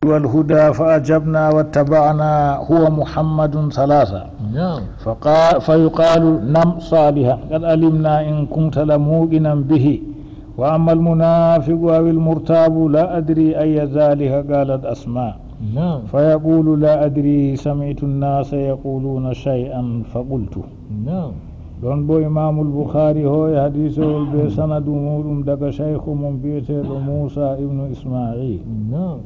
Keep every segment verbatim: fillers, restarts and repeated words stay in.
والهدى فأجبنا واتبعنا هو محمد ثلاثة. نعم. فقا-، فيقال: نم صالحا، قد علمنا إن كنت لموقنا به. وأما المنافق أو المرتاب لا أدري أي ذلك قالت أسماء. نعم. فيقول: لا أدري، سمعت الناس يقولون شيئا فقلت. Naam. Ɗon bo Imaamul Bukhaari hooyi hadiisewol be sanadu muuɗum daga shaykhu mum bi'eteeɗo Muusa ibnu Ismaa'iil. Naam.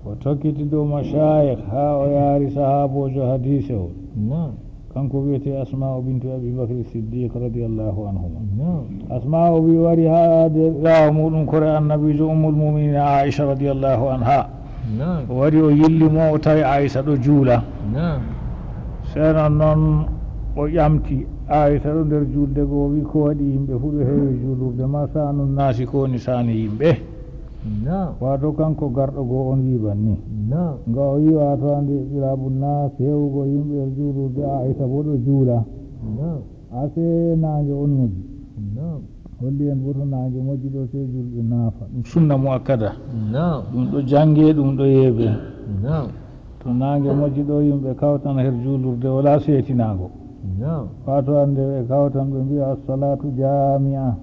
O tokkiti dow mashaayikh haa o yaari sahaaboojo hadiisewol. Naam. Kanko wi'etee Asmaa'u bintu Abi Bakri Siddiq radiyallahu anhuma. Naam. Asmaa'u wi wari haa de-, ɓaawo muuɗum kore Annabiijo Ummul Mu'miniina Aa'isha radiyallahu anha. Naam. O wari o yilli mo, o tawi Aa'isha ɗo juula. Naam. Sey non non o ƴamti Aa'isha ɗo nder juulde go, o wi: "Ko waɗi yimɓe fuu ɗo heewi juulurde ma, sa'anun naasi ko woni sa'ani yimɓe?" Naam. Waato kanko garɗo go on wi banni. Naam. Nga o wi waato hande iqtirabun naas, heewugo yimɓe nder juulurde, Aa'isha bo ɗo juula. Naam. Asee naange on moƴƴi. Naam. Holli en bo to naange moƴƴi ɗo, sey juulɓe naafa. Ɗum sunna mu'akkada. Naam. Ɗum ɗo jannge, ɗum ɗo yeebe. Naam. To naange moƴƴi ɗo, yimɓe kawtan her juulurde, wala seetinaango. Naam. Waato hande ɓe kawtan ɓe mbi'a, "As-salaatu jaami'a."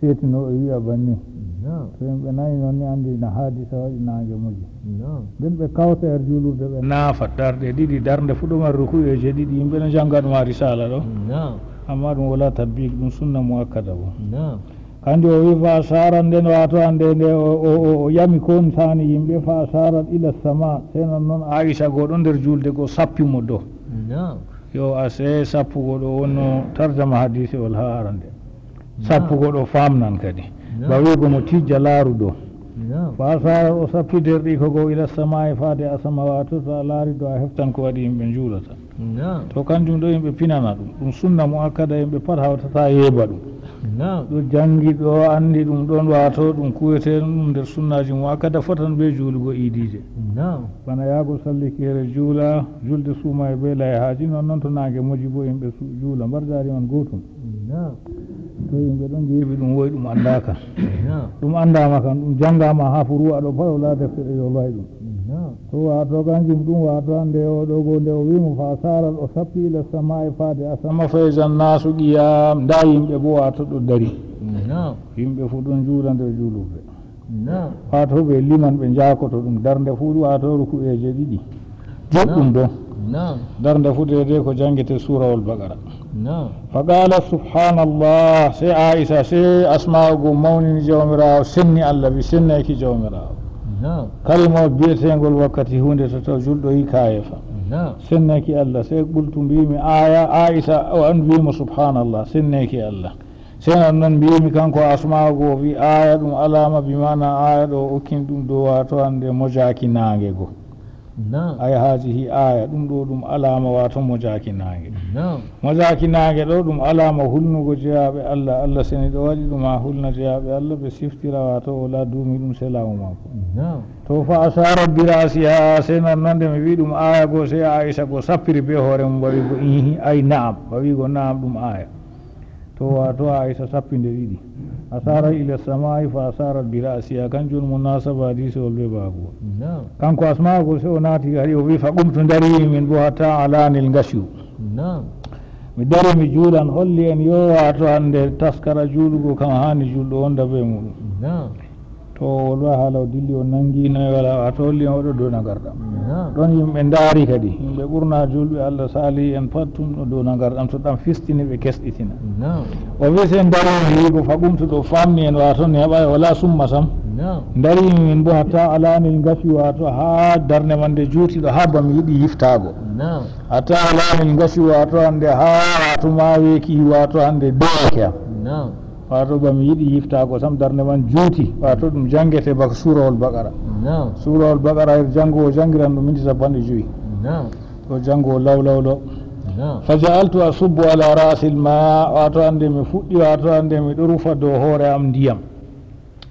Seetinooɓe wi'a banni. Naam. To yimɓe nani non ni, andi na haadisa waɗi naange moƴƴi. Naam. Nden ɓe kawta her juulurde, ɓe naafa darɗe ɗiɗi, darnde fu ɗo mari ruku'eeje ɗiɗi, yimɓe no jannga ɗum ha risaala ɗo. Naam. Amma ɗum wala tatbiq, ɗum sunna mu'akkada bo. Naam. Kanjum o wi fa asharat, nden waato hande nde o, o, o, o ƴami ko woni sa'ani yimɓe, fa asharat ila sama, sey non non Aisha go ɗo nder juulde go sappi mo dow. Naam. Yo asee sappugo ɗo wonno tarjama hadiisewol ha arande. Naam. Sappugo ɗo famnan kadi. Naam. Ba wi'ugo mo tijja laaru ɗo. Naam. Fa asharat, o sappi derɗiiko go ila samaa'i, faade asama, waato to a laari ɗo a heftan ko waɗi yimɓe njuulata. Naam. To kanjum ɗo yimɓe pinana ɗum. Ɗum sunna mu'akkada, yimɓe pat hawtata yeeba ɗum. Naam. Ɗo jangi, ɗo andi ɗum ɗon, waato ɗum kuwete ɗum nder sunnaaji mu'akkada, fotan be juulugo iidiije. Naam. Bana yaago salli kere juula, julde suumaye be layhaaji, non non to naange moƴƴi bo yimɓe su-, juula mbarjaari man gootum. Naam. To yimɓe ɗon ngeeɓi ɗum woy ɗum andaaka. Naam. Ɗum andaama kam, ɗum jangaama ha furuwa ɗo pat wala defte ɗe yolway ɗum. Naam. To waato kanjum ɗum waato hande o ɗo go nde o wi mo fa asharat, o sappi ila samaa'i faade asama, fa iza nnaasu qiyam, nda yimɓe bo waato ɗo dari. Naam. Yimɓe fu ɗon juula nder juulurde. Naam. Waato ɓe liman ɓe jaakoto ɗum darnde fu waato ruku'eeje ɗiɗi. Joɗɗum ɗo. Naam. Darnde fu deydey ko jangete suurawol Baqara. Naam. Fa qaalat subhaanallah, sey Aisha, sey Asma'u go mawnini Jawmiraawo, senni Allah, wi senneeki Jawmiraawo. Naam. Kalima bi'eteengol wakkati huunde to taw julɗo yi kaayeefa. Naam. Senneeki Allah, sey qultu mbimi aya, Aisha o an mbimo subhaanallah, senneeki Allah. Sey non non mbimi kanko Asma'u go wi aya ɗum alaama bi maana aya ɗo okkin ɗum dow waato hande mojaaki naange go. Naam. Ay hazihi aya, ɗum ɗo ɗum alaama waato mojaaki naange. Naam. Mojaaki naange ɗo ɗum alaama hulnugo jeyaaɓe Allah. Allah seni ɗo waɗi ɗum ha hulna jeyaaɓe Allah, ɓe siftira waato o la duumi ɗum sey laamu maako. Naam. To fa asharat bi ra'siha, sey non non nde mi wi ɗum aya go, sey Aisha go sappiri be hoore mum, ba wi go ihi, ay na'am, ba wi go na'am ɗum aya. To waato Aisha sappi nde ɗiɗi. Asharat ila samaa'i fa asharat bi ra'siha, kanjum woni munasaba hadiisewol be baaguwol. Naam. Kanko Asma'u go sey o naati hari o wi fa qumtu, ndarimi min bo hatta alanil ngashiyu. Naam. Mi dari mi juulan, holli en yo waato hande taskara juulugo kam haani julɗo wonda be muɗum. Naam. To o wolwa haala o dilli o nangi noy wala, waato holli en oɗo dow nagarɗam. Naam. Ɗon yimɓe ndaari kadi, yimɓe ɓurna julɓe Allah saali en pat tun ɗo dow nagarɗam, to ɗam fistini ɓe kesɗitina. Naam. O wi sey ndarimi yigo fa qumtu ɗo famni en waato neeɓa wala summa sam. Naam. Ndarimi min bo hatta alanil ngashi waato ha darnde man nde juuti ɗo ha ba mi yiɗi yiftaago. Naam. Hatta alanil ngashi waato hande ha waato ma weeki waato hande doyake am. Naam. Waato ba mi yiɗi yiftaago sam darnde man juuti, waato ɗum jangete bako suurawol Baqara. Naam. Suurawol Baqara her jango o jangiran ɗum minti cappanɗe joyi. Naam. To jango law law law. Naam. Fa ja'altu asubbu ala ra'sil ma, waato hande mi fuɗɗi, waato hande mi ɗo rufa dow hoore am ndiyam.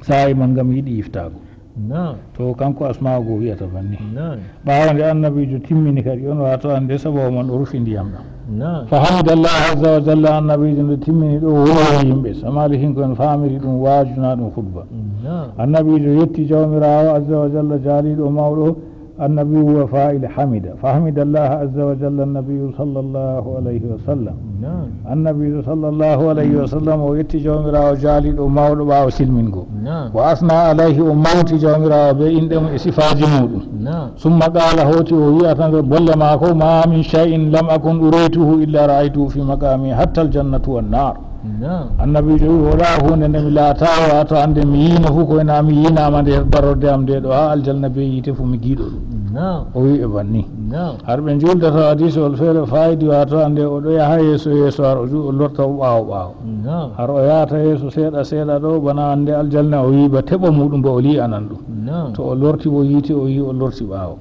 Saa'i man ngam yiɗi yiftaago. Naam. To kanko Asma'u go wi'ata banni. Naam. Ɓaawo nde Annabiijo timmini kadi on waato hande sababu man o rufi ndiyam ɗam. Naam. Fa hamida Allah azza wa jalla, Annabiijo nde timmini ɗo wolwani yimɓe. Samalihinko en faamiri ɗum waaju na ɗum khutba. Naam. Annabiijo yetti Jawmiraawo azza wa jalla jaaliiɗo mawɗo, النبي هو فاعل حمد، فحمد الله عز وجل النبي صلى الله عليه وسلم. Naam. Annabiijo sallallahu alayhi wa sallam o yetti Jawmiraawo jaaliiɗo mawɗo ɓaawo silmingo. Naam. وأثنى عليه o mawti Jawmiraawo bee inɗe mum e sifaaji muuɗum. Naam. ثم قال hooti o wi'a tan nder bolle maako, ما من شيء لم أكن أريته إلا رأيته في مقامي حتى الجنة والنار. Naam. Annabiijo wi'i, walaa huunde nde mi laataawo, waato hannde mi yiino fuu, ko wonaa mi yiinaama nde darorde am nde ɗo, haa aljanna bee yiite fuu mi giiɗo ɗum. Naam. O wi'i e banni. Naam. Har ɓe njuuldata hadiisowol feere faayidi, waato hannde o ɗo yaha yeeso yeeso, har o ju-, o lorta o ɓaawo ɓaawo. Naam. Har o yahata yeeso seeɗa seeɗa ɗo, bana hannde aljanna o yi'i ba teɓo muuɗum ba o lii'anan ɗum. Naam. To o lorti bo yiite, o yi'i o lorti ɓaawo.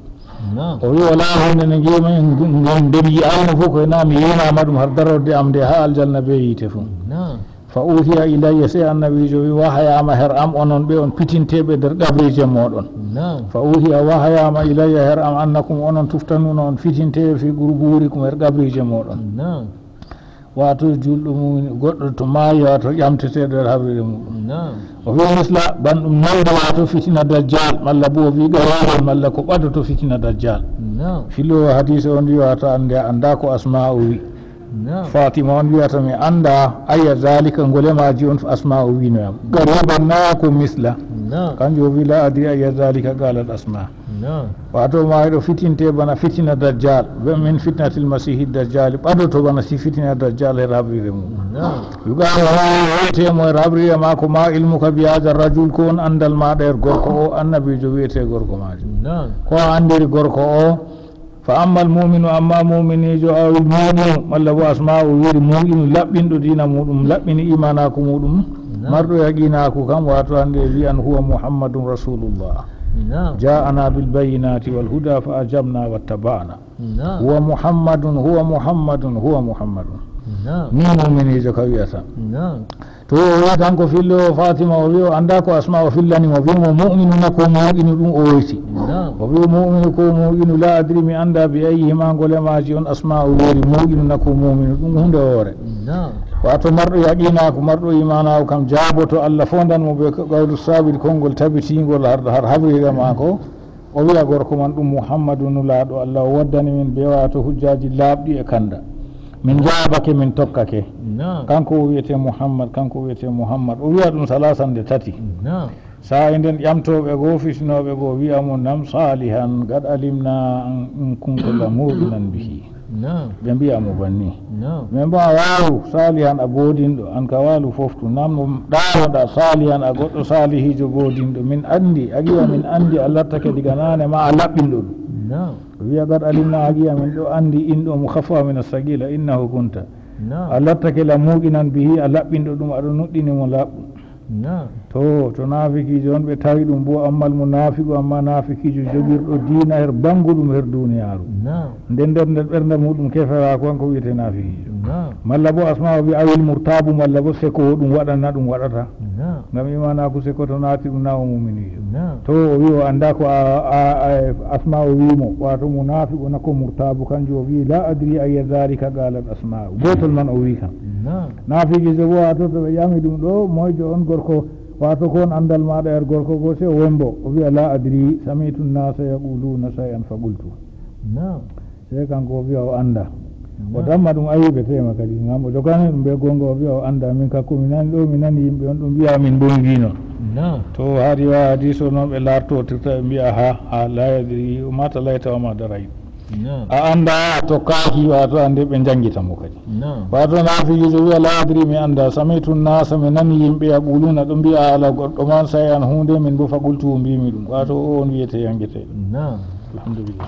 Naam. O wi'i, walaa huunde nde ngi'umi, nde mi yi'aano fuu, ko wonaa mi yiinaama ɗum har darorde am nde haa aljanna bee yiite fuu. Naam. فأوحي إلي, sey Annabiijo wi'i, wahayaama her am, onon ɓe on fitinteeɓe nder qabriije mooɗon. Naam. فأوحي, wahayaama إلي her am, أنكم onon تفتنون on fitinteeɓe في قبوركم her qabriije mooɗon. Naam. Waato juulɗo mum goɗɗo to maayi, waato ƴamteteeɗo nder habriire muuɗum. Naam. O wi'i misla, ban ɗum nandi waato fitina Dajjal, malla bo o wi'i ɗoyawol, malla ko ɓadoto fitina Dajjal. Naam. Filoowo hadiise on wi'i waato annde a anndaa ko Asma'u wi'i. Naam. Fatima on wi'ata mi anndaa, ayya zalika, ngole maaji on Asma'u wi'no yam. Qariban na ko misla. Naam. Kanjum o wi'i la adri ayya zalika qalat Asma. Naam. Waato maayɗo fitinte bana fitina Dajjal, be min fitnatil masiihi Dajjal, ɓadoto bana si fitina Dajjal her habriire mum. Naam. Yuqaalu lahu, wi'ete mo her habriire maako, ma ilmuka bi haadha rajul, ko on anndal maaɗa her gorko o, Annabiijo wi'ete gorko maajo. Naam. Ko a anndiri gorko o? Fa ammal mu'minu, amma mu'miniijo, aw il mu'minu, malla bo Asma'u wi'iri mu'minu, laɓɓinɗo diina muuɗum, laɓɓini iimaanaaku muuɗum, Naam. marɗo yaqiinaaku kam, waato hannde wi'an huwa Muhammadun Rasulullah. Naam. Ja'ana bil bayyinati wal huda fa ajabna wattaba'na. Naam. Huwa Muhammadun, huwa Muhammadun, huwa Muhammadun. Naam. Ni mu'miniijo ka wi'ata. Naam. To o wi'i kanko fillo Fatima, o wi'i o anndaa ko Asma'u fillani mo, wi'i mo mu'minu na ko mu'minu ɗum o woyti. Naam. O wi'i mu'minu ko mu'minu, la adri mi anndaa bi ayyihima ngole maaji on Asma'u wi'iri mu'minu na ko mu'minu ɗum huunde woore. Naam. Waato marɗo yaqiinaaku, marɗo iimaanaaku kam jaaboto Allah foondan mo be qawlu saabit konngol tabitiingol har, har habriire maako. O wi'a gorko man ɗum Muhammadu nulaaɗo Allah, o waddani min be waato hujjaaji laaɓɗi e kannda. Min njaabake, min tokkake. Naam. Kanko o wi'ete Muhammad, kanko o wi'ete Muhammad. O wi'a ɗum salaasan nde tati. Naam. Saa'i nden ƴamtooɓe goo, fitinooɓe goo wi'a mo, nam Saalihan, qad alimna an, an kunta la mu'minan bihi. Naam. Ɓe mbi'a mo banni. Naam. Min bo a waawu Saalihan a goodinɗo, an ka waalu foftu. Nam ɗum ɗaawoɗa Saalihan a goɗɗo saalihiijo goodinɗo. Min anndi, a wi'a min anndi a lattake diga naane ma a laɓɓinɗo ɗum. Naam. O wi'a qad alimna, a wi'a min ɗo anndi inɗo mukhaffafa min as-saqiila innahu kunta. Naam. A lattake la muuqinan bihi a laɓɓinɗo ɗum, aɗo nuɗɗini mo laaɓɗum. Naam. To, to naafikiijo on ɓe tawi ɗum bo, ammal munaafiqu, amma naafikiijo jogirɗo diina her bannguɗum her duuniyaaru. Naam. Nden nder, nder ɓernde muuɗum keferaaku, kanko wi'ete naafikiijo. Naam. Malla bo Asma'u wi'a awil murtaabu, malla bo seko ɗum waɗana ɗum waɗata. Naam. Ngam iimaanaaku seko to naati ɗum na o muuminiijo. Naam. To o wi'i o anndaa ko a, a, a, Asma'u wi'i mo, waato munaafiqu na ko murtaabu, kanjum o wi'i, laa adri ayya zaalika qaalat Asma'u. Gootol man o wi'i kam. Naam. Naafikiijo bo, waato to ɓe ƴami ɗum ɗo, moyjo on gorko, waato ko on anndal maaɗa yar gorko goo, sey o wembo, o wi'a, laa adri, sami'tu nnaasa yaquluuna shay'an fa qultu. Naam. Sey kanko o wi'a o anndaa. O Naam. damma ɗum ayiibe tema kadi, ngam o jogani ɗum be goonga, o wi'a o anndaa. Min kakku mi nani ɗo, mi nani yimɓe on ɗum wi'a min bo mbiino. Naam. To hari wa hadiis o noon ɓe laartotirta, ɓe mbi'a, ha, ha, laa yadri, o mata layta wa ma daray. Naam. A anndaa, a tokkaaki, waato annde ɓe njanngita mo kadi. Naam. Waato naafikiijo wi'a, laa adri, mi anndaa, sami'tu nnaasa, mi nani yimɓe, yaquluuna, ɗo mbi'a haala goɗɗo man, shay'an huunde, min bo fa qultu, mbiimi ɗum. Waato o on wi'ete yanngeteeɗo. Naam. Alhamdulillah.